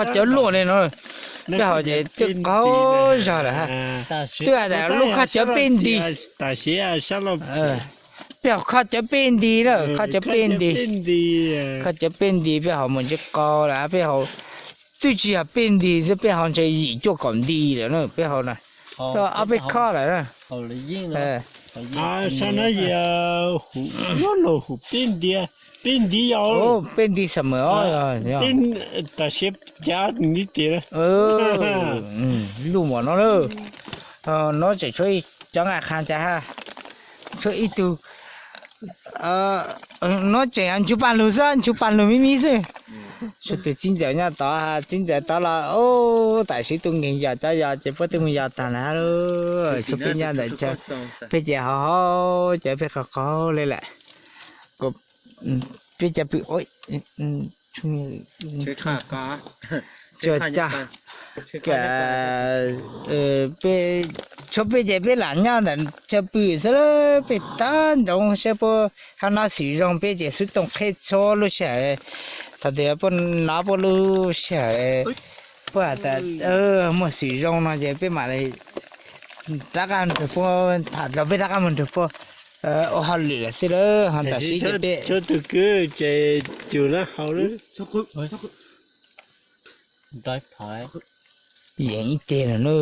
Kho cawv luaj li no, peb haus ces twb qaug zog lawm ha. Twb hais tias lub kho cawv peb nti, peb haus kho cawv peb nti na, kho cawv peb nti, kho cawv peb nti peb haus mus ntsej qau lawm, peb haus twb tsis yog peb nti xwb, peb haus ntshe yim cuaj kaum nti lawm na peb haus na. Ob peb khob lawm na. Sab no yog huv, huv peb nti, peb nti xam mawm os, tam sim cav nti tias luj mom no lawm. No tseem tshuav cov nqaij qha cas ha, tshuav ib tug, no tseem nchuav paj lug xwb, nchuav paj lug me me xwb. Tshuav tus txiv ntxawm nyob tod, txiv ntxawm tod los tam sim tus nkeeg yos cov yos ces puab twb mus yos tag lawm. Tshuav peb nyob ntawm chaw, peb ces haus haus ces peb qaug qaug li lawm. Peb cov pw, tsuas cas, peb, tshuav peb ces peb lam nyob ntawm chaw pw xwb, peb tag ntsoov saib puab hab no xwm zoo peb ces xub tooj qheb txhua lub sij hawm. Thaum twg puab nov puab lub sij hawm, puab has tas muaj xwm zoo no ces peb mam li rov qab nrug puab tham dlua, peb rov qab mus nrug puab ua hauj lwm lawm xwb lawm ho tam sim ces peb tus kwv ces cug lawm hauv lawm. Yeej ib teg lawm na,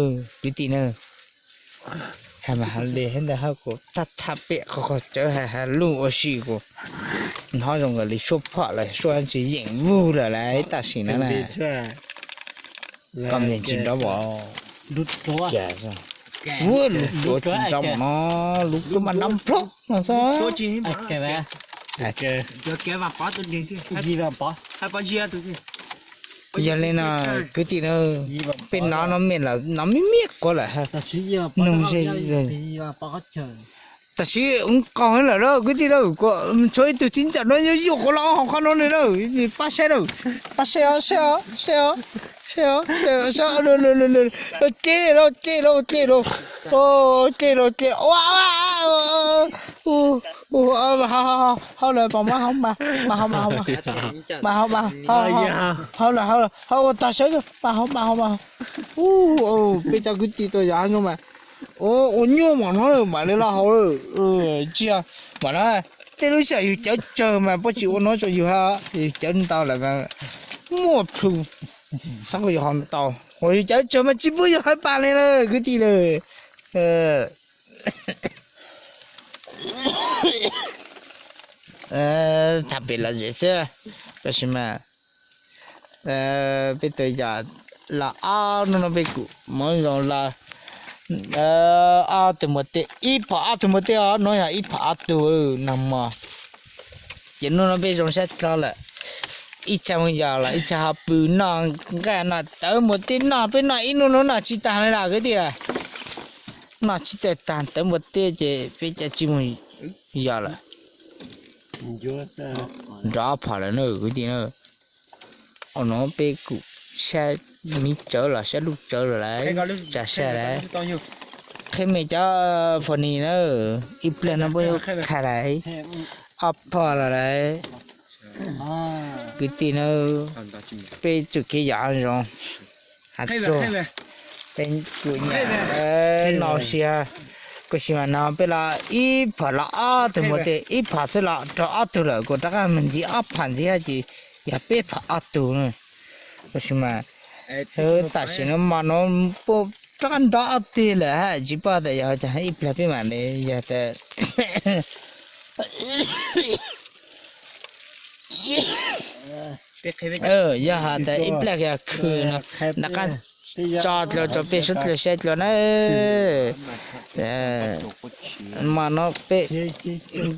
kwv tij na. Has mas ha le hab ntawd hab kuv thaj thaj pem qhov qhov cawv has has luj ua si kuv hnov zoo nkaus li suab phom lawm, suab tsis yeem vug lawm lawm tam sim no na. Koj tsis nrov mos, lub tuab tsis nrov mos no, lub tuab mas nrov nploog no xwb. Yog li no kwv tij na, peb nov no me lawm, nov me me quav lawm, nug ze. Tam sim qaug lawm na kwv tij na, tshuav ib tug txiv ntxawm no yuav yuav quav los hauv qhov no li na, pab saib na, pab saib os, saib os, saib os, saib os, saib os, los ke los ke los ke los, ke los ke, ua, hauj lawm, mas hauj mas, mas hauj mas, mas hauj mas, hauj lawm, hauj lawm, hauj ua tag saib, mas hauj mas, hauj mas. Peb cov kwv tij tuaj yos hav zoov mas, ua nyuaj mom no mam li los haus. Tsis yog mam no, tej lub sij hawm yus cawv tsawg mas puab tsis ua no rau yus ha, yus cawv ntau lawm mas muaj plhu, xav yus haus ntau, yus cawv tsawg mas tsis pub yus hawv pas li lawm kwv tij lawm. Tham pem lom zem xwb, tab sis mas peb tus yog los ob hnub no peb kuj muab zoo los ob tug muas tej, ib phom ob tug muas tej os, no yog ib phom ob tug nag hmo. Ces hnub no peb zoo sab dlawg lawm, ib txhia mus yos los ib txhia ho pw noj nqaij noj tawv muas tej noj, peb noj ib hnub no noj tsis tag li lawm kwv tij. Noj tsis txawj tag tawv muas tej ces peb cov tsis mus yos lawm. Nrov ob phom lawm na kwv tij na. Ua no peb kuj saib miv tsawv los saib lub tsawv los lawm, tsa saib lawm. Qhia mej cov phom ni na, ib pliag no puab yuav qha lawm, ob phom los lawm. Kwv tij na, peb txuj kev yos hav zoov, hav tsuag, peb kuj nyiam no sia. Kuj sis mas no peb los ib phom los ob tug muas tej, ib phom xwb los raug ob tug lawm, kuj rov qab mus ntxiv ob phom ntxiv ces yog peb phom ob tug na. Kuj sis mas tam sim no mas no puab rov qab nrov ob teg lawm hab, tsis paub tas yog cas, ib pliag peb mam li yog tas yog has tas ib pliag yog khw no, rov qab tso dlua rau peb suav dlawg saib dlua na. Mas no peb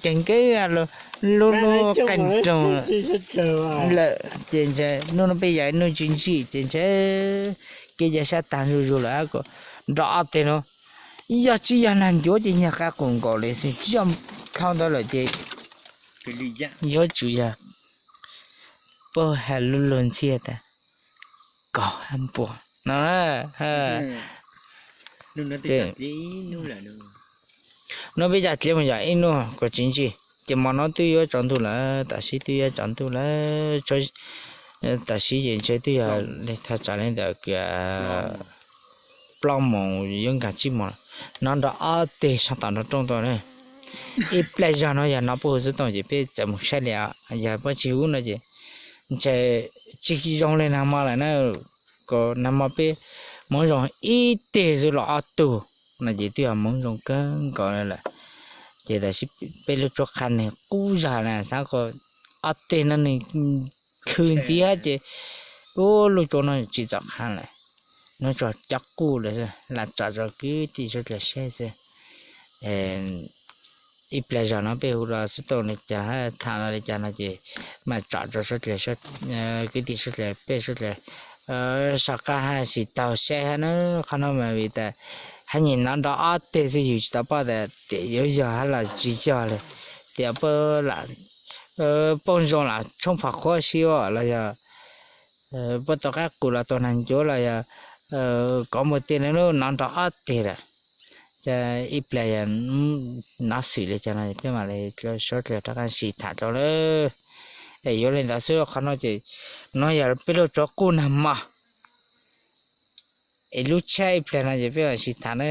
kev nkeeb lub hnub qaij nroog lawm ces ntshe hnub no peb yog ib hnub tsis ntsig ces ntshe kev yog sab tag zuj zus lawm, nrov ob teg no. Yog tsis yog nag ncuav ces nyuag qab qus nkaus li xwb, tsis yog dlhau ntawd lawm ces yuav tsum yog puab has lub lug ntxhiab tas kaug hab npua no. Hnub peb coj dliav mus yos ib hnub kuj tsis ntsig, ces hmo no twb yuav tsaus ntuj lawm, tam sim twb yuav tsaus ntuj lawm. Tam sim ces ntshe twb yog thaj tsam li ntawm plaub moos yuav nkag tsib moos, hnov nrov ob teg sab tom nraum rooj tuaj na. Ib pliag zog no yog hnov peb hu xov tooj ces peb txawm mus saib li, yog peb tsis hu no ces ntshe tsis zoo li nag hmo lawm na. Kom nag hmo peb hmoov zoo ib teg xwb los ob tug no ces twb yog hmoov zoo kawg nkaus lawm. Ces tam sim peb lub tsuab qha nws qub zog na, xav kom ob teg no nws khw ntxiv ces ub lub tsuab no tsis txaus qha lawm, hnov tsuag cov quj lawm xwb, lam tsom rau kwv tij suav dlawg saib xwb. Ib pliag zog no peb hu los xov tooj li cas tham los li cas no ces mam tsom rau suav dlawg, kwv tij suav dlawg peb suav dlawg soj qab hab sis taug saib hab na. Qhov no mas vim tas hab nyim hnov nrov ob teg xwb yus tsis tau paub tas tias yuav yog hab los tsis yog li, tias pab zoo lam tshoob phom qhuab sib ua los yog puab tau qaib qus los tau nag ncuav los yog kov npua tiaj, hnov nrov ob teg lawm. Ces ib pliag yog hnov xwm li cas no peb mam li suav dlawg rov qab sim tham rau lawm. Es yuav li ntawd xwb, qhov no ces no yog peb lub tsuab qub nag hmo. Es lub tshab ib pliag no ces peb mam sim tham na.